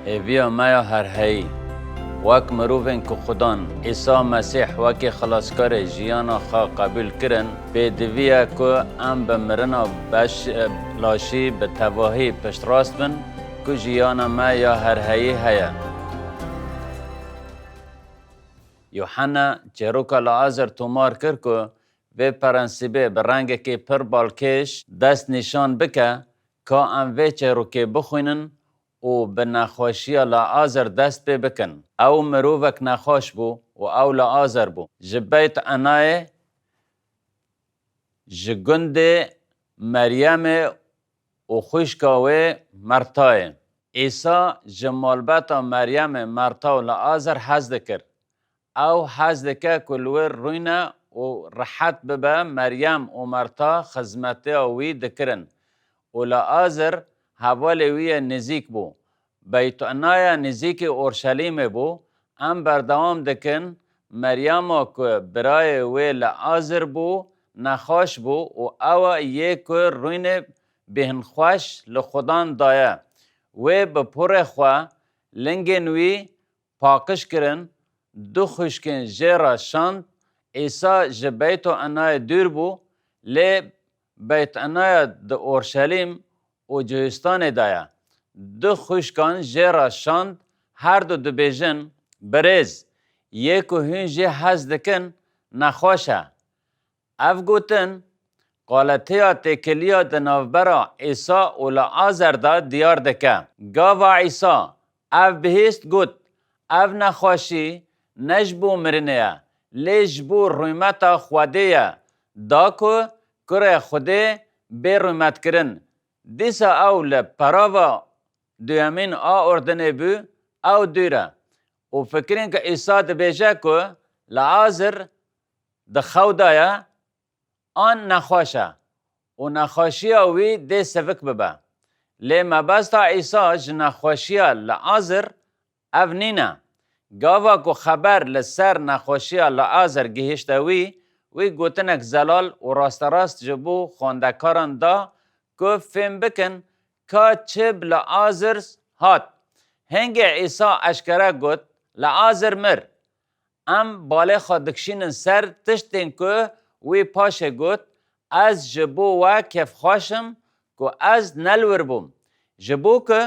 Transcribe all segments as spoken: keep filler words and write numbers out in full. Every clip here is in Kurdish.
Hêviya me ya herheyî, wek mirovên ku Xudan Îsa Mesîh wekî Xilaskarê jiyana xwe qebûl kirin, pêdivî ye ku em bi mirina beş, laşî bi tevahî piştrast bin ku jiyana me ya herheyî heye. Yuhanna çêroka Lazer tomar kir ku vê prensîbê bi rengekî pir balkêş dest nîşan bike ka em vê çêrokê bixwînin û bi nexweşiya Lazer dest pê bikin. Ew mirovek nexweş bû û ew Lazer bû. Ji Beyt Enayê, ji gundê Meryemê û xwişka wê Mertayê. Îsa ji malbeta Meryemê, Merta û Lazer hez dikir. Ew hez dike ku li wir rûne û rihet bibe. Meryem û Merta xizmetiya wî dikirin û Lazer hevalê wî yê nizîk bû. Beytûnaya nizîkî Orşelîmê bû. Em berdewam dikin, Meryema ku birayê wê Lazer bû, nexweş bû û ew yê ku rûnê bêhnxweş li Xudan daye. Wê bi porê xwe lingên wî paqij kirin, du xwişkên jê re şand. Îsa ji Beytûnayê dûr bû, lê Beytûnaya di Orşelîm û Cihûstanê de ye. Du xwişkan jê re şand, her du dibêjin, Birêz, yê ku hûn jê hez dikin, nexweş e. Ev gotin, qaletiya têkiliya di navbera Îsa û Lazer de diyar dike. Gava Îsa ev bihîst, got, Ev nexweşî ne ji bo mirinê ye, lê ji bo rûmeta Xwedê ye, da ku Kurê Xwedê bê rûmetkirin. Dîsa ew li perava duyemîn a Urdinê bû, ew dûr e. Û fikirîn ku Îsa dibêje ku Lazer di xew de ye, an nexweş e û nexweşiya wî dê sivik bibe. Lê mebesta Îsa ji nexweşiya Lazer ev nîne. Gava ku xeber li ser nexweşiya Lazer gihişte wî, wî gotinek zelal û rasterast ji bo xwendekaran da ku fêm bikin ka çi bi Lazer hat. Hingê Îsa eşkere got, Lazer mir. Em balê xwe dikişînin ser tiştên ku wî paşê got, Ez ji bo we kêfxweş im ku ez ne li wir bûm. Ji bo ku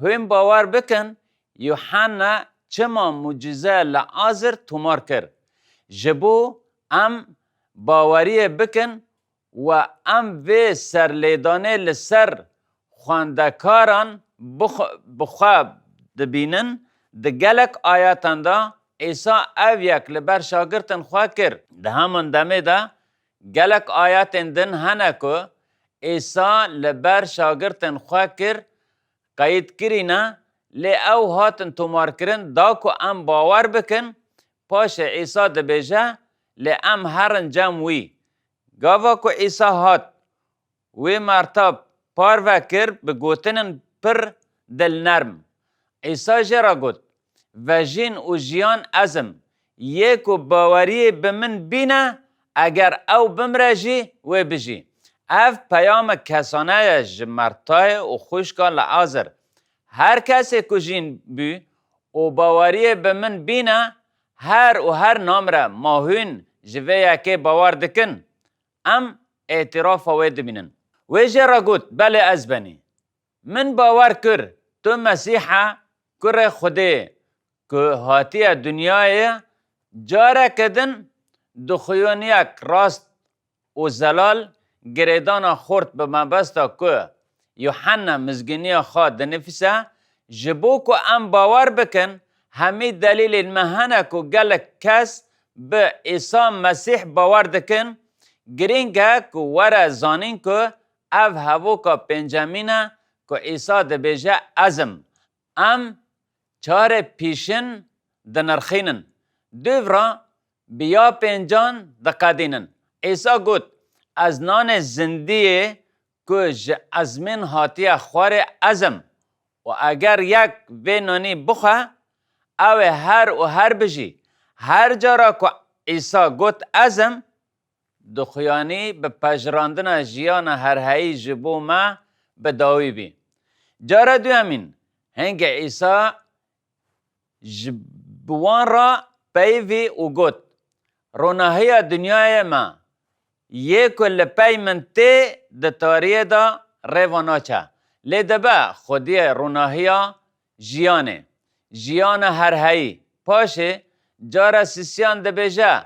hûn bawer bikin, Yuhanna çima mucîzeya Lazer tomar kir. Ji bo em baweriyê bikin, we em vê serlêdanê li ser xwendekaran bix-, bi xwe dibînin, di gelek ayetan de Îsa ev yek li ber şagirtên xwe kir. Di heman demê de gelek ayetên din hene ku Îsa li ber şagirtên xwe kir, qeyd kirîne, lê ew hatin tomarkirin, da ku em bawer bikin, paşê Îsa dibêje, Lê em herin cem wî. Gava ku Îsa hat, wê Merta parve kir bi gotinên pir dilnerm. Îsa jê re got, Vejîn û jiyan ez im. Yê ku baweriyê bi min bîne, eger ew bimre jî, wê bijî. Ev peyamek kesane ye ji Mertayê û xwişka Lazer. Her kesê ku jîn bû û baweriyê bi min bîne, her û her namre, ma hûn ji vê yekê bawer dikin, em îtirafa wê dibînin. Wê jê re got, Belê ez benî. Min bawer kir tu Mesîh e, Kurê Xwedê, ku hatiye dinyayê, careke din dixuyaniyek rast û zelal girêdana xurt bi mebesta ku Yuhanna mizgîniya xwe dinivîse, ji bo ku em bawer bikin, hemî delîlên me hene ku gelek kes bi Îsa Mesîh bawer dikin, girîng e ku were zanîn ku ev hevoka pêncemîn e ku Îsa dibêje, Ez im. Em çarê pîşin dinirxînin. Dûv re bi ya pêncan diqedînin. Îsa got, Ez nanê zindiyê ku ji ezmên hatiye xwarê ez im. Û eger yek vê nanî bixwe, ew ê her û her bijî. Her cara ku Îsa got, Ez im, dixuyanî bi pejirandina jiyana herheyî ji bo me bi dawî bî. Cara duyemîn, hingê Îsa Ji bi wan re peyivî û got, Ronahiya dinyayê me, yê ku li pey min tê, di tariyê de rêva naçe. Lê dibe xwediyê ronahiya jiyanê, jiyana herheyî. Paşê cara sisiyan dibêje,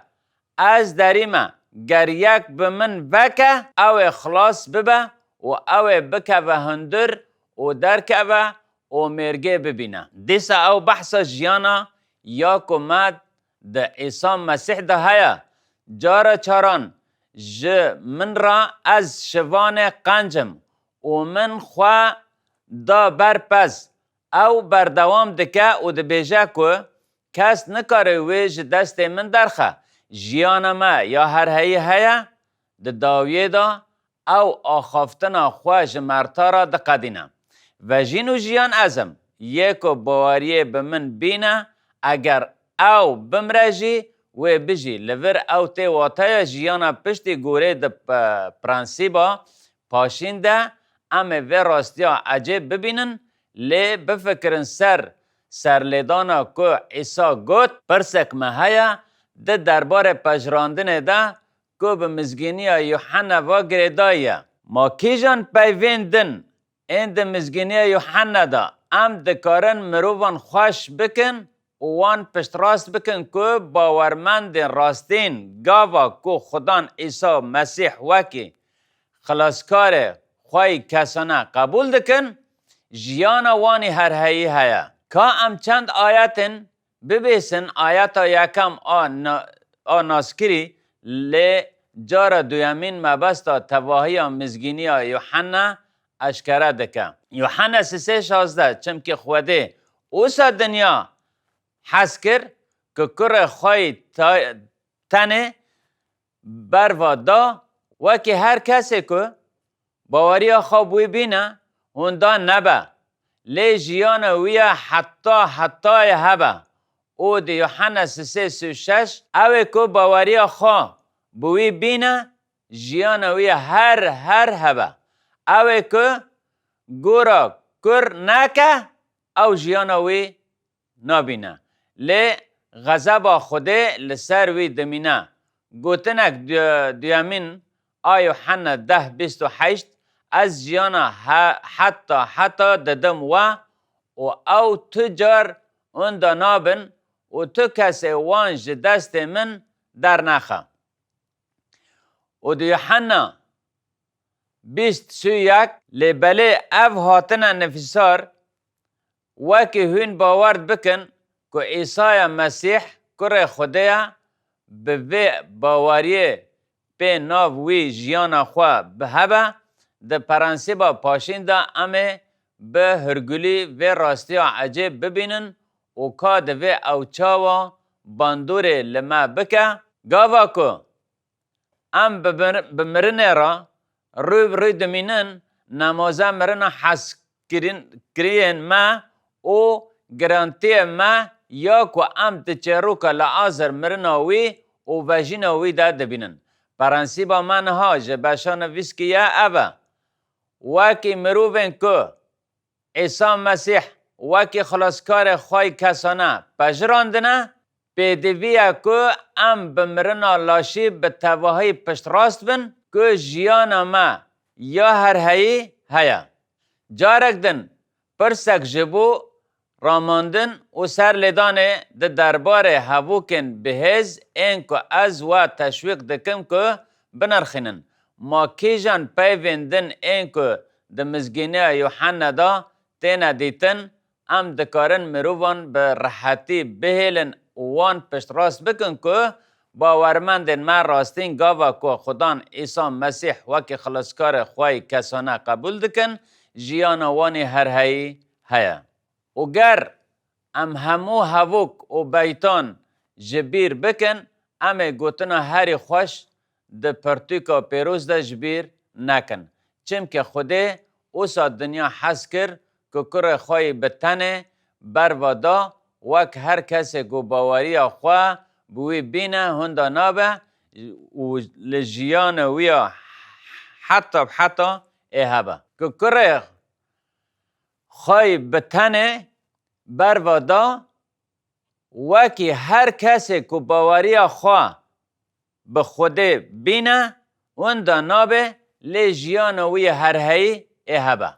Ez derî me, ger yek bi min veke, ew ê xilas bibe û ew ê bikeve hundir û derkeve û mêrgê bibîne. Dîsa ew behsa jiyana ya ku me di Îsa Mesîh de heye. Cara çaran ji min re, ez şivanê qenc im û min xwe da ber pez. Ew berdewam dike û dibêje ku kes nikare wê ji destê min derxe. Jiyana me ya herheyî heye, di dawiyê de ew axaftina xwe ji merta re diqedîne. Vejîn û jiyan ez im. Yê ku baweriyê bi min bîne, eger ew bimre jî, wê bijî. Li vir ew tê wateya jiyana piştî gorê di p-, prensîba paşîn de em ê vê rastiya ecêb bibînin, lê bifikirin ser serlêdana ku Îsa got, Pirsek me heye, di derbarê pejirandinê de ku bi mizgîniya Yuhenne ve girêdayî ye. Ma kîjan peyvên din ên di mizgîniya Yuhenne de em dikarin mirovan xweş bikin û wan piştrast bikin ku bawermendên rastîn gava ku Xudan Îsa Mesîh wekî Xilaskarê xwe yî kesane qebûl dikin, jiyana wan î herheyî heye. Ka em çend ayetên bibêsin, ayeta yekem a na-, a naskirî lê cara duyemîn mebesta tevahiya mizgîniya Yuhenne eşkere dike. Yuhenne sisê şazdeh, Çimkî Xwedê wisa dinya hez kir ku kurê xwe yî ta-, tenê berva da, wekî her kesê ku baweriya xwe bi wî bîne, hûnda nebe, lê jiyana wî ya heta hetayê hebe. Û di Yuhenne sisê sî û şeş, ew ê ku baweriya xwe bi wî bîne, jiyana wî ya her her hebe. Ew ê ku gora kur neke, ew jiyana wî nabîne. Lê xezeba Xwedê li ser wî dimîne. Gotinek du-, duyemîn a Yuhenne deh bîst û heşt, Ez jiyana he-, heta heta didim we û ew tu car winda nabin û tu kesê wan ji destê min dernexe. Û di Yuhenne bîst sî û yek, Lê belê ev hatine nifîsar, wekî hûn bawer bikin ku Îsaya Mesîh kurê Xwedê ye, bi vê baweriyê pê nav wî jiyana xwe bihebe, di prensîba paşîn de em ê bi hûrgulî vê rastiya ecêb bibînin û ka divê ew çawa bandorê li me bike. Gava ku em bi mir-, bi mirinê re rû bi rû dimînin, nemaze mirina hez kirin-, kiriyên me û girantiyê me ya ku em di çêroka Leazar mirina wî û vejîna wî de dibînin. Prensîba me niha ji beşa nivîskî ye ev e. Wekî mirovên ku Îsa Mesîh wekî Xilaskarê xwe yî kesane pejirandine, pêdivî ye ku em bi mirina laşî bi tevahî piştrast bin ku jiyana me ya herheyî heye. Carek din pirsek ji bo ramandin û serlêdanê di derbarê hevokên bihêz ên ku ez we teşwîq dikim ku binirxînin. Ma kîjan peyvên din ên ku di Mizgîniya Yuhenne de têne dîtin, em dikarin mirovan bi rehetî bihêlin û wan piştrast bikin ku bawermendên me rastîn gava ku Xudan Îsa Mesîh wekî Xilaskarê xwe yî kesane qebûl dikin, jiyana wan ê herheyî heye. Û ger em hemû hevok û beytan ji bîr bikin, em ê gotina herî xweş di pirtûka pêroz de ji bîr nekin. Çimkî Xwedê wisa dinya hez kir ku kurê xwe yî bi tenê berva da, wek her kesê ku baweriya xwe bi wî bîne hunda nabe û li jiyana wî ya heta bi heta ê hebe. Ku kurê xwe yî bi tenê berva da, Wekî her kesê ku baweriya xwe bi Xwedê bîne, winda nabe lê jiyana wî herheyî ê hebe.